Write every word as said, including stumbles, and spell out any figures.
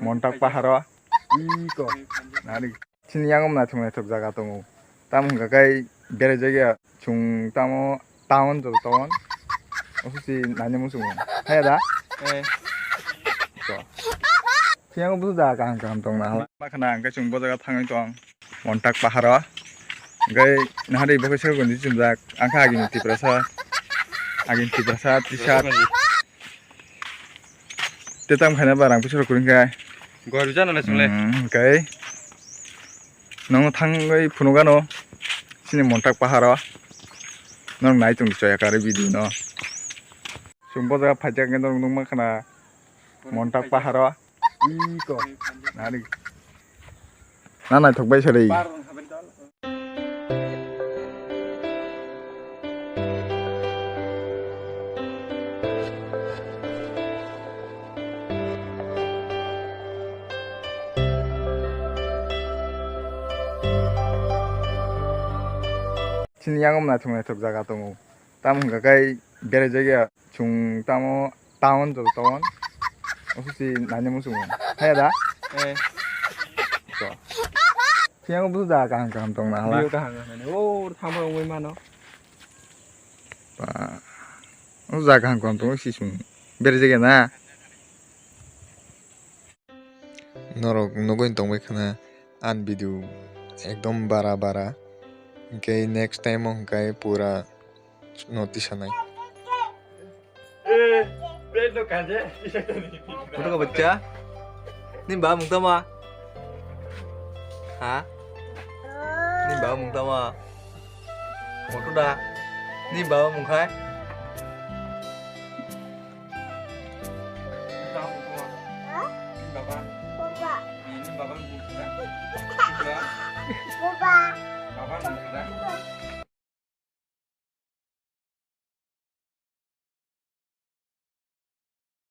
Montak paharo. Iko. Nari. Chini yango naithok naithok jaga tongo. Tamo hwnka khe berai jakya chwng tamo town joto town. Oso si naina muchungo. Haya da? Eh. To. Chini yango busu jaga kaham kaham tong na hala. Makhana hwnka chwng bo jaga thangwi tong. Montak paharo. Hwnka nahari bo khe sero gondi chumjak. Angkha agini Tiprasa. Agini Tiprasa, T-shirt. Te tam khaina ba rang puisa rok kuring khe. Gori jana le chwngle. Hmm, okay. Nang thangwi phunukgano. Chini Montak paharo. Nang nai tong choya kare video no. Chwng bo jaga phaijak nang nung makhana. Montak paharo. Iko. Nari. Na naithok bai sari. Chini yango naithok naithok jaga tongo. Tamo hwnka khe berai jakya chwng tamo town joto town. Oso si naina muchungo. Haya da? Eh. To. Chini yango busu jaga kaham kaham tong na hala. View kaham kaham. O thangma wngwi mano. Ba. O jaga kaham kaham tongo si chwng. Berai jakya na. Norok nugwi tongbai khana ani video ekdom bara bara. Hwnkhe next time o hwnkhe pura no tisanai. Photo ka bachcha? Ni ba mung tama? Ha? Ni ba mung tama? Moto da. Ni ba mung khai? Baba. Baba.